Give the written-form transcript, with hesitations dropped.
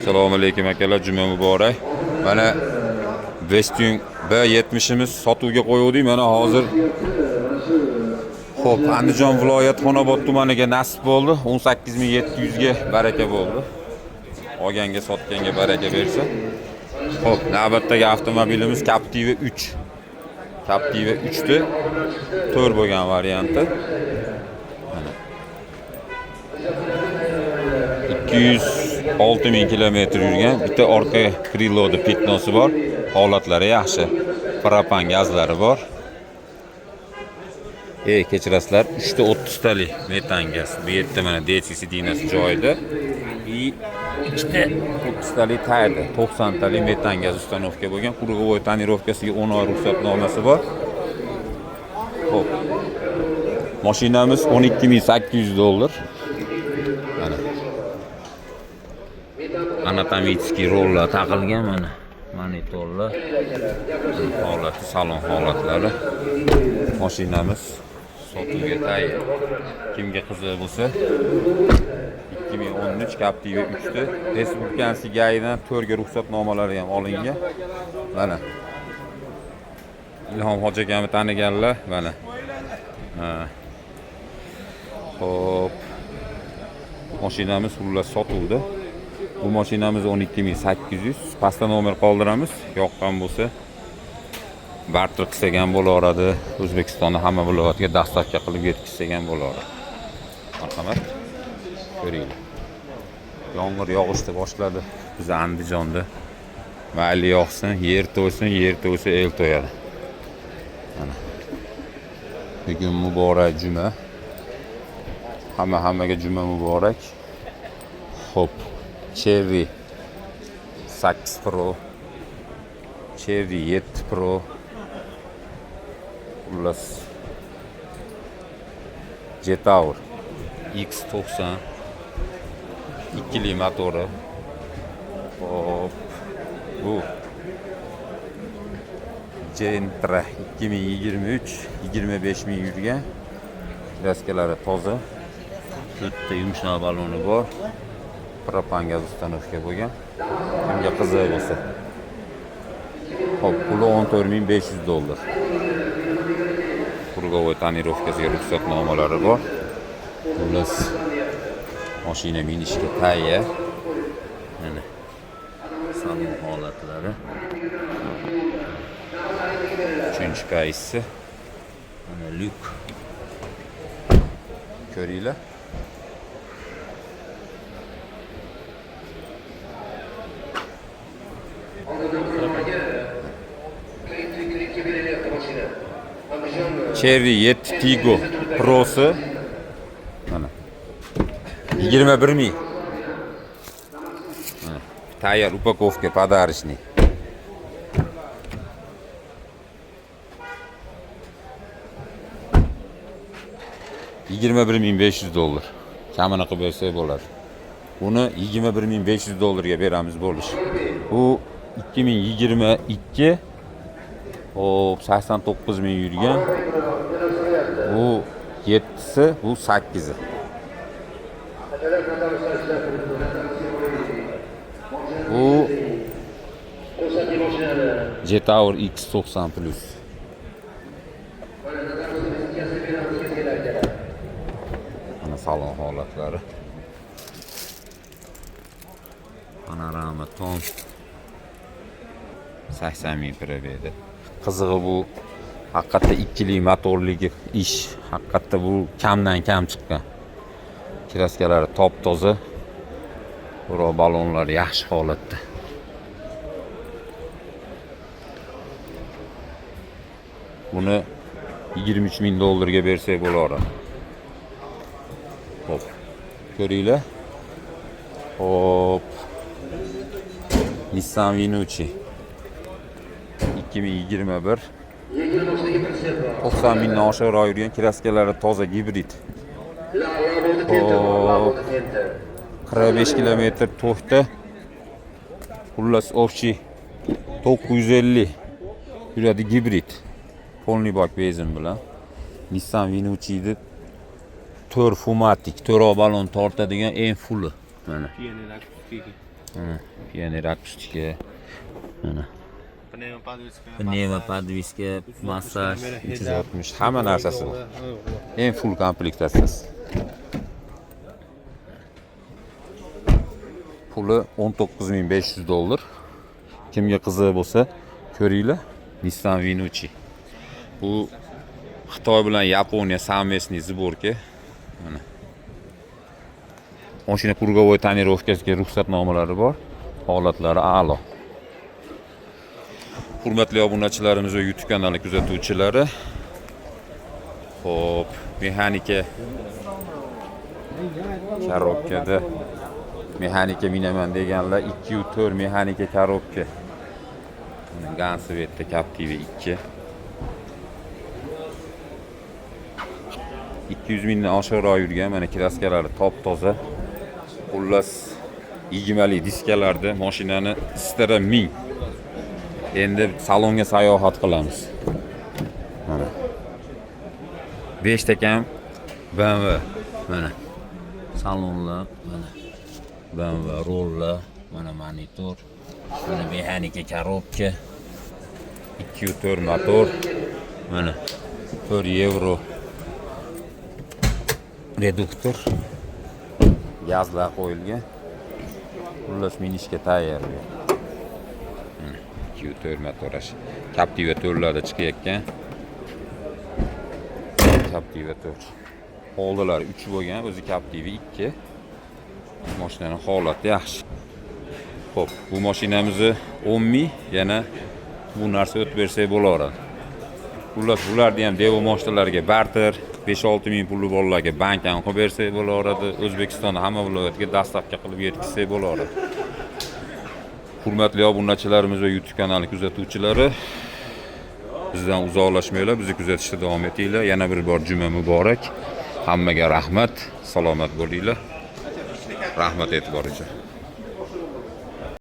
Assalomu alaykum akalar, juma muborak. Mana Bestune B70imiz sotuvga qo'yuvdik. Mana hozir, xo'p, Andijon viloyat Xonobod tumaniga nasib bo'ldi. 18 700 ga baraka bo'ldi. Olganga, sotganga baraka bersin. Xo'p, navbatdagi avtomobilimiz Captiva 3. Captiva 3 ni 4 bo'lgan varianti. Mana. 206 ming kilometr yurgan. Bitta orqa крыло da пятно si bor. Holatlari yaxshi. Propan gazlari bor. Kechirasizlar, 3 ta 30 talik metan gaz. Bu yerda mana детский сиденья si joyida. И ikkita 30 talik tayyorda, 90 talik metan gaz установка bo'lgan. Круговой тонировка siga 10 oy ruxsatnomasi bor. Xo'p. Mashinamiz 12 800 dollar. Mana. Анатомический rollar taqilgan mana. Monitorlar. Holati, salon holatlari. Mashinamiz sotuvga tayyor. Kimga qiziq bo'lsa, 2013 Captiva 3 ni Respublikanskiy ГАИ dan to'rga ruxsatnomalari ham olingan. Mana. Ilhom Hoji akamni taniganlar mana. Ha. Xo'p. Mashinamiz xullas sotuvda. Bu mashinamiz 12 800. Pastda nomer qoldiramiz. Yoqqan bo'lsa, barter qilsak ham bo'laveradi. O'zbekistonda hamma viloyatga доставка qilib yetkazsak ham bo'laveradi. Marhamat. Ko'ringlar. Yomg'ir yog'ishni boshladi biz Andijonda. Mayli yog'sin, yer to'ysin, yer to'ysa el to'yadi. Mana. Bugun muborak juma. Hamma hammaga juma muborak. Xo'p, Chery 8 Pro, Chery 7 Pro. Xullas, Jetour X90 ikkili motori. Hop. Bu Gentra 2023, 25 ming yurgan. Краска lari toza. To'rtta yumshoq baloni bor. Propan gaz установка bo'lgan. Kimga qiziq bo'lsa. Xo'p, puli 14 500 dollar. Круговой тонировка siga ruxsatnomalari bor. Xullas, mashina minishga tayyor. Mana salon holatlari. Uchinchi qaysi? Mana lyuk. Ko'ringlar. Chery 7 Tiggo Pro'si mana 21 ming. Mana tayyor упаковка, подарочный. 21 500 dollar. Kamini qilib bersak bo'ladi. Buni 21 500 dollarga beramiz bo'lish. Bu 2022. Hop, 89 ming yurgan. Bu yettisi, bu sakkizi. Bu Jetour X90 Plus. Mana salon holatlari. Panorama tom. 80 ming пробег da. Qizig'i, bu haqiqatda ikkili motorligi ish. Haqiqatda bu kamdan kam chiqqan. Краска lari top toza. Biroq balonlar yaxshi holatda. Buni 23 ming dollarga bersak bo'laveradi. Xo'p. Ko'ringlar. Xo'p. Nissan Vinucci 2021, 90 mingdan oshiqroq yurgan, краска lari toza, gibrid. Xo'p. 45 kilometr to'xta. Xullas, общий 950 yuradi, gibrid. Полный bak benzin bilan. Nissan Vinucci'ni 4 fumatik, 4 balon tortadigan eng fulli. Mana. Tiene la que Mana Pioneer 62. Mana Пневмоподвеска. Пневмоподвеска, massaj, Kamera, 360, hamma narsasi bor. Eng full komplektatsiyasi. Puli 19 500 dollar. Kimga qiziq bo'lsa, ko'ringlar. Nissan Vinucci. Bu Xitoy bilan Yaponiya совместный сборка. Mana. Mashina круговой тонировка siga ruxsatnomalari bor. Holatlari a'lo. Hurmatli obunachilarimiz va YouTube kanali kuzatuvchilari. Xo'p, mexanika коробка da mexanika minaman deganlar, 2.4 mexanika коробка. Mana Gansvetda Captiva 2. 200 mingdan oshiqroq yurgan, mana краска lari top toza. Xullas, 20 lik diskalarda mashinani istara ming. Endi salonga sayohat qilamiz. Mana. 5 ta kam BMW. Mana. Salonlar, mana. BMW rollar, mana monitor, mana mexanika коробка. 2.4 motor. Mana 4 yevro reduktor. Gazlar qo'yilgan. Xullas, minishga tayyor bu. Mana 2.4 motor. Captiva 4larda chiqayotgan. Captiva 4. Oldilari 3 bo'lgan, o'zi Captiva 2. Mashinaning holati yaxshi. Xo'p, bu mashinamizni 10 ming, yana bu narsa o'tib bersak bo'laveradi. Xullas, bularni ham demo mashinalarga barter, 5-6 ming pulli bolalarga bank ham qilib bersak bo'laveradi. O'zbekistonda hamma viloyatga доставка qilib yetkazsak bo'laveradi. Hurmatli obunachilarimiz va YouTube kanali kuzatuvchilari, bizdan uzoqlashmanglar, bizni kuzatishda davom etinglar. Yana bir bor juma muborak. Hammaga rahmat, salomat bo'linglar. Rahmat e'tibor uchun.